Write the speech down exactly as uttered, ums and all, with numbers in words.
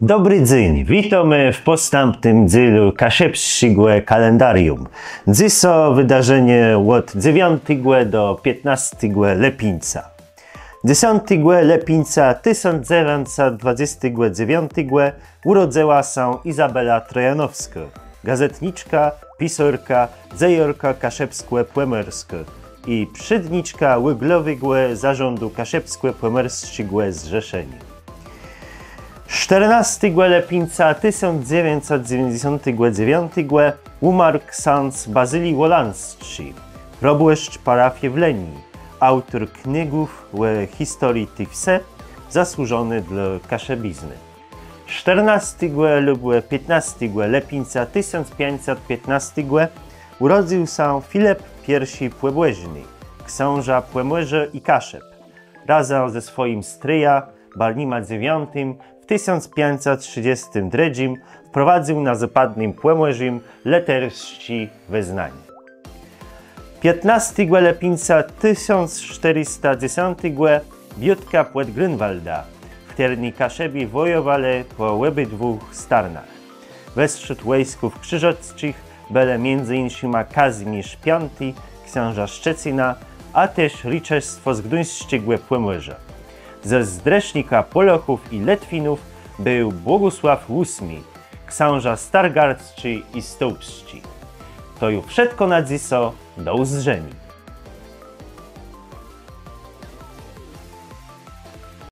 Dobri dzéń, witómë w pòstãpnym dzélu kaszëbsczégò kalendarium. Dzysô wëdarzenia òd dzewiątégò do piãtnôstégò lëpińca. Dzesątégò lëpińca tësąc dzewiãcset dwadzestégò dzewiątégò ùrodzëła sã Izabela Trojanowskô, gazetniczka, pisôrka, dzejôrka kaszëbskò-pòmòrskô i przédniczka Òglowégò Zarządu Kaszëbskò-Pòmòrsczégò Zrzeszeniô. Sztërnôstégò lëpińca tësąc dzewiãcset dzewiãcdzesątégò dzewiątégò ùmarł ksądz Bazyli Wòlańsczi, probòszcz parafie w Lëni, aùtór kniôżków ò historii ti wsë, zasłużony dlô kaszëbiznë. Sztërnôstégò lubò piãtnôstégò lëpińca tësąc piãcset piãtnôstégò ùrodzył sã Filip Pierszi Pòbòżny, ksążã Pòmòrzô i Kaszëb. Razã ze swòjim strëjã Barnimã dzewiątim w tësąc piãcset trzëdzestim drëdżim wprowadzył na zôpadnym Pòmòrzim lëtersczé wëznanié. Piãtnôstégò lëpińca tësąc sztërësta dzesątégò biôtka pòd Grünwaldã, w chtërny Kaszëbi wòjowalë pò òbëdwùch starnach. Westrzód wòjsków krzëżacczich bëlë midzë jinszima Kazmiérz Piąti, ksążã Szczecëna, a téż ricerstwò z gduńsczégò Pòmòrza. Ze zdrësznika Pòlôchów i Lëtwinów béł Bògùsław Ósmi, ksążã stargardzczi i stołpsczi. To ju wszëtkò na dzysô, do ùzdrzeniô.